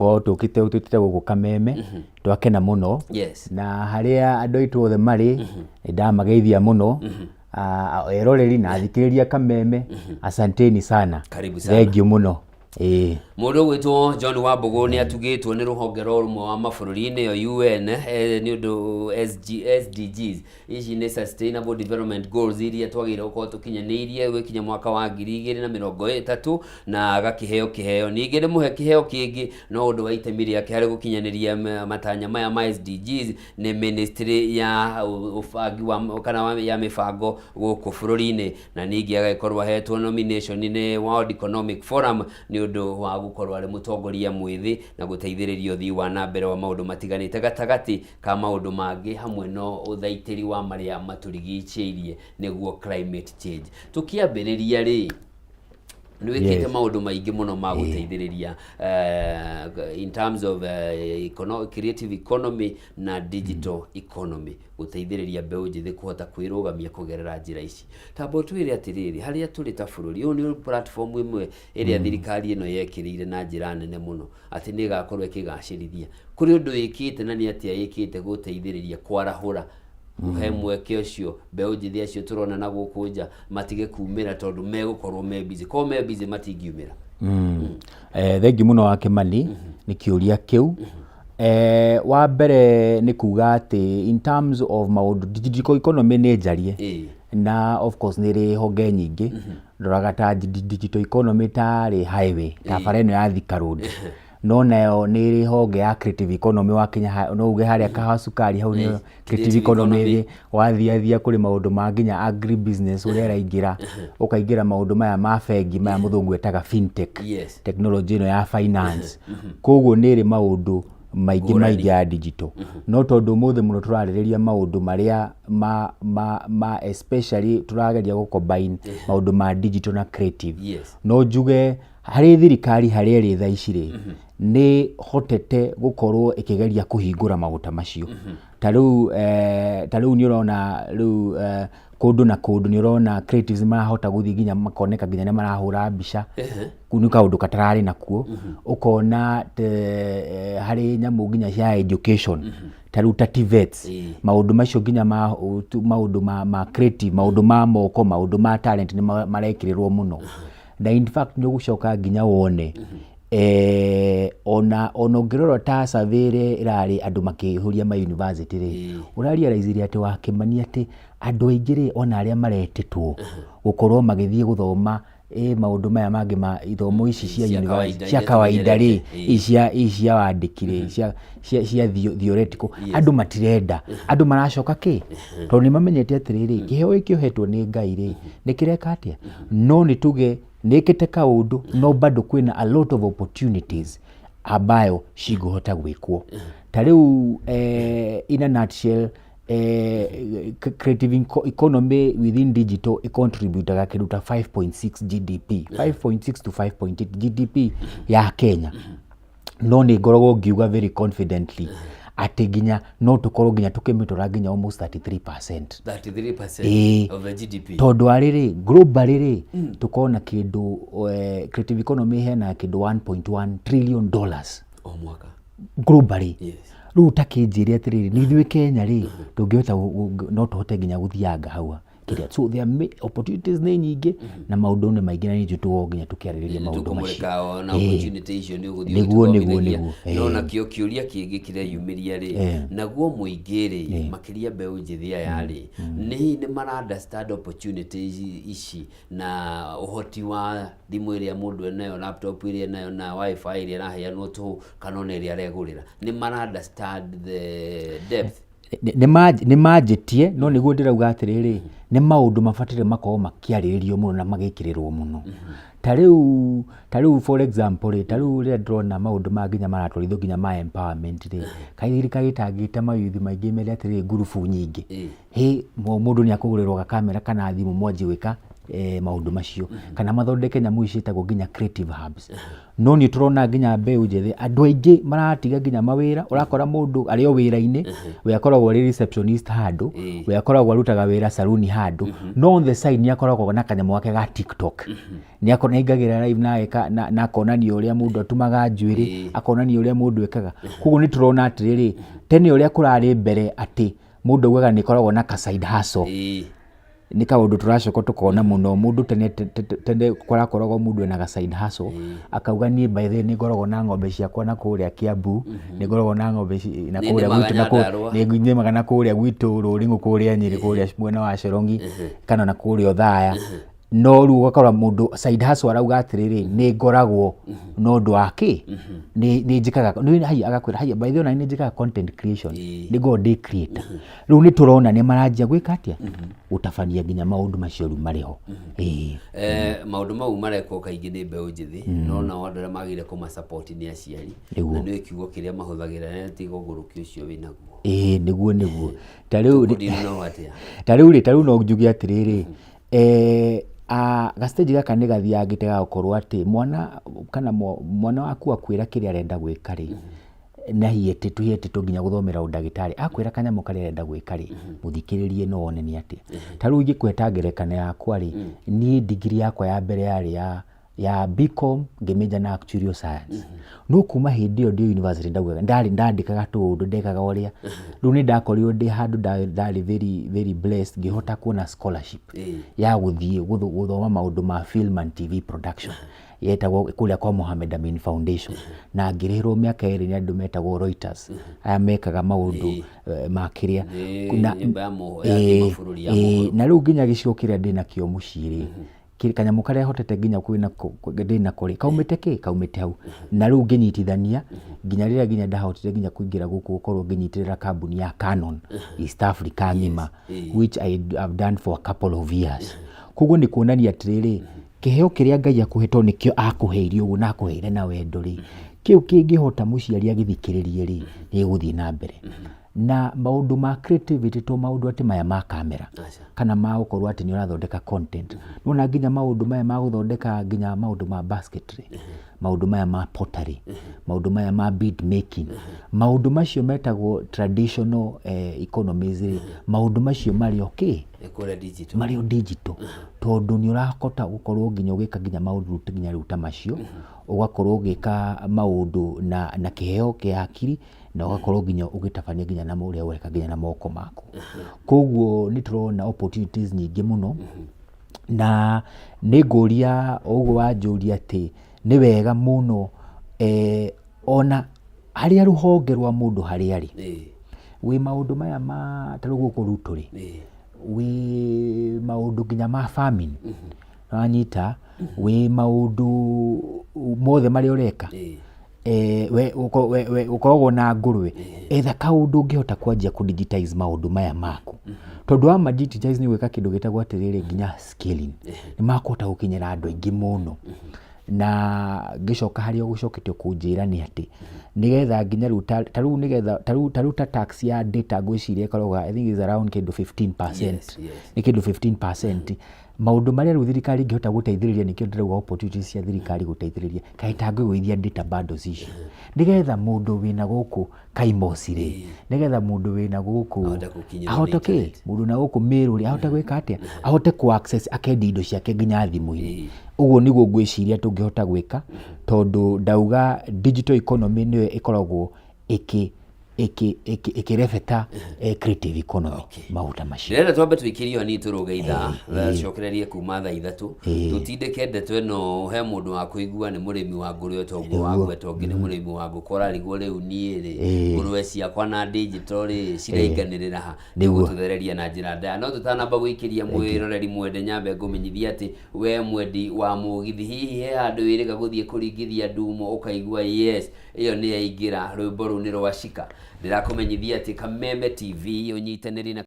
Gũkorwo tũkĩte tũtĩte gũkũ Kameme, twakena mũno. Na harĩa andũ aitũ othe marĩ, nĩ ndamageithia mũno. Ah, eroreri na athikĩrĩria Kameme, asanteni sana. Karibu sana. Thengiũ mũno. Ĩĩ. Mũndũ ũgwĩtwo John Wambũgũ nĩ atugĩtwo nĩ rũhonge rwa ũrũmwe wa mabũrũri nĩyo UN nĩ ũndũ SG, SDGs. Ici nĩ Sustainable Development Goals iria twagĩrĩirwo gũkorwo tũkinyanĩirie gũgĩkinya mwaka wa 2030 na agakĩheo kĩheo. Ningĩ nĩ mũhe kĩheo kĩngĩ no ũndũ wa itemi rĩake harĩ gũkinyanĩria matanya maya ma SDGs nĩ ministry ya ũbangi wa kana ya mĩbango gũkũ bũrũri-inĩ, na ningĩ agagĩkorwo ahetwo nomination nĩ World Economic Forum nĩ ũndũ wa gũkorwo arĩ mũtongoria mwĩthĩ na gũteithĩrĩria ũthii wa na mbere wa maũndũ matiganĩte gatagatĩ ka maũndũ mangĩ hamwe na ũthaitĩri wa marĩa matũrigicĩirie nĩguo climate change. Tũkĩambĩrĩria rĩ, nĩ wĩkĩte maũndũ maingĩ mũno ma gũteithĩrĩria in terms of creative economy na digital economy, gũteithĩrĩria mbeũ njĩthĩ kũhota kwĩrũgamia kũgerera njĩra ici. Tamba ũtwĩre atĩrĩrĩ, harĩa tũrĩ ta bũrũri, ũyũ nĩ platform ĩmwe ĩrĩa thirikari ĩno yekĩrĩire na njĩra nene mũno atĩ nĩ ĩgakorwo ĩkĩgacĩrithia. Kũrĩ ũndũ ĩkĩte na nĩ atĩa ĩkĩte gũteithĩrĩria kwarahũra, kũhe mweke ũcio mbeũ njĩthĩ acio tũrona na gũkũ nja matige kumĩra tondũ megũkorwo me busy? Korwo me busy matingiumĩra. Thengiũ mũno wa Kĩmani nĩ kĩũria kĩu. Wa mbere nĩ kuga atĩ in terms of maũndũ digital economy nĩ njarie na of course nĩ ĩrĩ honge nyingĩ. Ndoraga ta digital economy tarĩ highway, ta bara ĩno ya Thika Road, no nayo nĩ ĩrĩ honge ya creative economy. Wakinya no uge harĩa Kahawa Sukari hau nĩyo creative economy ĩrĩ. Wathiathia kũrĩ maũndũ ma nginya agri business ũrĩa ĩraingĩra, ũkaingĩra maũndũ maya ma bengi maya mũthũngũ etaga fintech, technology ĩno ya finance. Koguo nĩ ĩrĩ maũndũ maingĩ maingĩ ya digital, no tondũ ũmũthĩ mũno tũrarĩrĩria maũndũ marĩa ma especially tũrageria gũ combine maũndũ ma digital na creative, no njuge harĩ thirikari harĩa ĩrĩ thaa ici rĩ, nĩ hotete gũkorwo ĩkĩgeria kũhingũra maũndũ macio. Ta rĩu nĩ ũrona rĩu kũndũ na kũndũ nĩ ũrona creatives marahota gũthiĩ nginya makoneka nginya nĩ marahũra mbica. Kau nĩ kaũndũ katararĩ nakuo. Ũkona harĩ nyamũ nginya cia education, ta rĩu ta TVETs, maũndũ macio nginya ma maũndũ ma creative, maũndũ ma moko, maũndũ ma talent nĩ marekĩrĩrwo mũno. Na in fact nĩ ũgũcoka nginya wone ona ũngĩrora ta survey ĩrĩa ĩrarĩ andũ makĩihũria ma university rĩ, ũrarealize atĩ wa Kĩmani atĩ andũ aingĩ rĩ, ona arĩa maretĩtwo gũkorwo magĩthiĩ gũthoma maũndũ maya mangĩ ma ithomo ici cia cia university kawaida cia iria kawaida rĩ, tũmenyerete, ici cia wandĩki rĩ, cia theoretical, andũ matirenda, andũ maracoka kĩ tondũ nĩ mamenyete atĩrĩrĩ, kĩheo gĩkĩ ũhetwo nĩ Ngai rĩ, nĩ kĩreka atĩa. No nĩ tuge nĩ ĩkĩte kaũndũ, no bado kwĩna a lot of opportunities ambayo cingĩhota gwĩkwo. Ta rĩu in a nutshell, creative economy within digital ĩcontributaga kĩndũ ta 5.6 GDP, 5.6 to 5.8 GDP ya Kenya. No nĩ ngoragwo ngiuga very confidently atĩ nginya no tũkorwo nginya tũkĩmĩtwara nginya almost 33%. 33% of the GDP. Tondũ arĩrĩ globally rĩ, tũkorwo na kĩndũ creative economy hena kĩndũ $1.1 trillion o mwaka globally. Rĩu ta kĩnjĩre atĩrĩrĩ, nĩ ithuĩ Kenya rĩ, tũngĩhota no tũhote nginya gũthianga hau kĩrĩa. So there are opportunities nĩ nyingĩ na maũndũ nĩ maingĩ na nĩ ithuĩ tũkorwo nginya tũkĩarĩrĩria maũndũ macio. Tũkũmũrĩka ona opportunity icio nĩ ũgũthiĩ Nĩguo, ũgĩtũthomithagia. Nĩguo. No nakĩo kĩũria kĩngĩ kĩreyumĩria rĩ, naguo mũingĩ rĩ, makĩria mbeũ njĩthĩ aya rĩ, nĩ hihi nĩ mara understand opportunities ici na ũhoti wa thimũ ĩrĩa mũndũ enayo, laptop ĩrĩa enayo, na WiFi ĩrĩa ĩraheanwo tũhũ kana ona ĩrĩa aregũrĩra? Nĩ mara understand the depth? Nĩ manjĩtie, no nĩguo ndĩrauga atĩrĩrĩ, nĩ maũndũ mabataire makorwo makĩarĩrĩrio mũno na magĩkĩrĩrwo mũno. Ta rĩu for example rĩ, ta rĩu rĩrĩa ndĩrona maũndũ maya nginya maratwarithio nginya ma empowerment rĩ, kaĩ thirikari ĩtangĩta mayuthi maingĩ mere atĩrĩrĩ, ngurubu nyingĩ, hĩ mũndũ nĩ akũgũrĩrwo gakamera kana thimũ, mwanjie gwĩka Maũndũ macio kana mathondeke nyamũ ici ciĩtagwo nginya creative hubs. No nĩ tũrona nginya mbeũ njĩthĩ, andũ aingĩ maratiga nginya mawĩra. Ũrakora mũndũ arĩ o wĩra-inĩ, we akoragwo arĩ receptionist handũ, we akoragwo arutaga wĩra saruni handũ, no on the side nĩ akoragwo na kanyamũ gake ga TikTok, nĩ aingagĩra live na ageka na akonania ũrĩa mũndũ atumaga njuĩrĩ, akonania ũrĩa mũndũ ekaga. Koguo nĩ tũrona atĩrĩrĩ, tene ũrĩa kũrarĩ mbere atĩ mũndũ augaga nĩ ĩkoragwo na ka side hustle, nĩ kaũndũ tũracoka tũkona mũno. Mũndũ tene tene kũrakoragwo mũndũ ena ga side hustle, akauga, "Niĩ by the way nĩ ngoragwo na ng'ombe ciakwa na kũrĩa Kiambu, nĩ ngoragwo na ng'ombe na Nĩ kũrĩa nĩmaga gwitũ na Nyandarũa. nĩ nĩmaga na kũrĩa gwitũ Rũring'ũ, kũrĩa Nyĩrĩ, kũrĩa mwena wa Corongi, kana na kũrĩa Othaya." No rĩu ũgakora mũndũ side hustle arauga atĩrĩrĩ, "Nĩ ngoragwo na ũndũ wa kĩ, nĩ njĩkaga nĩ haiya." Agakwĩra, "Haiya, by the way, ona nĩ njĩkaga content creation, nĩ ngoragwo ndĩ creator." Rĩu nĩ tũrona nĩ maranjia gwĩka atĩa, gũtabania nginya maũndũ macio rĩu marĩ ho, ĩĩ. Maũndũ mau marekwo kaingĩ nĩ mbeũ njĩthĩ, no nao andũ arĩa magĩrĩire kũma-support nĩ aciari. Nĩguo. Na nĩwe kiugo kĩrĩa mahũthagĩra nĩ tiga ũgũrũki ũcio wĩnaguo. Ĩĩ, nĩguo ta rĩu Tũkũdeal nao atĩa? Ta rĩu rĩ, ta rĩu no njuge atĩrĩrĩ, ga-stage gaka nĩ gathiaga gĩtega gũkorwo atĩ mwana kana mwana waku akwĩra kĩrĩa arenda gwĩka rĩ, na hiĩtĩtũ nginya gũthomera ũndagĩtarĩ, akwĩra kanyamũ karĩa arenda gwĩka rĩ, mũthikĩrĩrie no wone nĩ atĩa. Ta rĩu ingĩkũhe ta ngerekano yakwa rĩ, niĩ ndigiri yakwa ya mbere yarĩ ya BCom, ngĩmĩnja na actuarial science. No kuma hĩndĩ ĩyo ndĩ university ndaugaga ndarĩ ndandĩkaga tũũndũ ndekaga ũrĩa. Rĩu nĩ ndakorirwo ndĩ handũ ndarĩ very very blessed, ngĩhota kuona scholarship ya gũthiĩ gũthoma maũndũ ma film and TV production, yetagwo kũrĩa kwa Mohammed Amin Foundation, na ngĩrĩhĩrwo mĩaka 2 nĩ andũ metagwo Reuters, aya mekaga maũndũ ma kĩrĩa Nĩ nyũmba ya ya kĩmabũrũri ya mohoro. Na rĩu nginya gĩcigo kĩrĩa ndĩnakĩo mũciĩ rĩ, kanyamũ karĩa hotete nginya kwĩna ndĩnako rĩ, kaumĩte kĩ, kaumĩte hau. Na rĩu ngĩnyitithania nginya rĩrĩa nginya ndahotire nginya kũingĩra gũkũ gũkorwo ngĩnyitĩrĩra kambuni ya Canon East Africa ng'ima, which I have done for a couple of years. Koguo nĩ kuonania atĩrĩrĩ, kĩheo kĩrĩa Ngai akũhe, tondũ nĩkĩo akũheire ũguo na akũheire na wendo rĩ, kĩu kĩngĩhota mũciari agĩthikĩrĩrie rĩ, nĩ gĩgũthiĩ na mbere. Na maũndũ ma creativity to maũndũ atĩ maya ma kamera Aca. kana ma gũkorwo atĩ nĩ ũrathondeka content. Nĩwona nginya maũndũ maya ma gũthondeka, nginya maũndũ ma basketry, maũndũ maya ma pottery, maũndũ maya ma bead making, maũndũ macio metagwo traditional economies rĩ, maũndũ macio marĩ okay Nĩ kũrĩa digital. Marĩ o digital, tondũ nĩ ũrahota gũkorwo nginya ũgĩka nginya maũndũ nginya rĩu ta macio, ũgakorwo ũgĩka maũndũ na kĩheo kĩa hakiri, na ũgakorwo nginya ũgĩtabania nginya na ũrĩa ũreka nginya na moko maku. Koguo nĩ tũrona opportunities nyingĩ mũno, na nĩ ngũria o ũguo wanjũria atĩ nĩ wega mũno, ona harĩa rũhonge rwa mũndũ harĩa arĩ, wĩ maũndũ maya ma ta rĩu gũkũ Ruto rĩ, wĩ maũndũ nginya ma farming, wanyita, wĩ maũndũ mothe marĩa ũreka, we ũkoragwo na ngũrwe, etha kaũndũ ũngĩhota kwanjia kũ digitize maũndũ maya maku, tondũ wa ma digitize nĩ gwĩka kĩndũ gĩtagwo atĩrĩrĩ nginya scaling, nĩ makũhota gũkinyĩra andũ aingĩ mũno. Na ngĩcoka harĩa ũgũcokete kũnjĩra nĩ atĩ nĩgetha nginya rĩu ta rĩu nĩgetha ta rĩu ta tax ya data, ngwĩciria ĩkoragwo, I think is around kĩndũ 15%. Nĩ kĩndũ 15%. Maũndũ marĩa rĩu thirikari ĩngĩhota gũteithĩrĩria, nĩkĩo ndĩrauga opportunities cia thirikari gũteithĩrĩria, kaĩ tangĩgũithia data bundles icio, nĩgetha mũndũ wĩna gũkũ Kaimosi rĩ, nĩgetha mũndũ wĩna gũkũ Ahote gũkinyĩrwo nĩ ahote kĩ internet. Mũndũ na gũkũ Meru rĩ, ahote gwĩka atĩa, ahote ku access akendia indo ciake nginya thimũ-inĩ. Ũguo nĩguo ngwĩciria tũngĩhota gwĩka, tondũ ndauga digital economy nĩyo ĩkoragwo ĩkĩrebeta creative economy, maũndũ macio. Ndĩrenda twambe tũikĩrio hanini tũrũge ithaa, cokererie kuma thaa 3, tũtindĩke ndeto ĩno. He mũndũ wa kũigua nĩ mũrĩmi wa ngũrwe ta ũguo wagweta, ũngĩ nĩ mũrĩmi wa ngũkũ, ũrarigwo rĩu niĩ rĩ, ngũrwe ciakwa na digital rĩ, cirainganĩrĩra ha? Nĩgũtũthereria na njĩra ndaya. No tũtanamba gũikĩria, mwĩroreri mwende, nyambe ngũmenyithia atĩ we mwendi wa mũgithi, hihi he handũ wĩrĩga gũthiĩ kũringithia ndumo ũkaigua yes, ĩyo nĩ yaingĩra, rwĩmbo rũu nĩ rwacika. Ndĩrakũmenyithia atĩ Kameme TV ũnyitanĩri na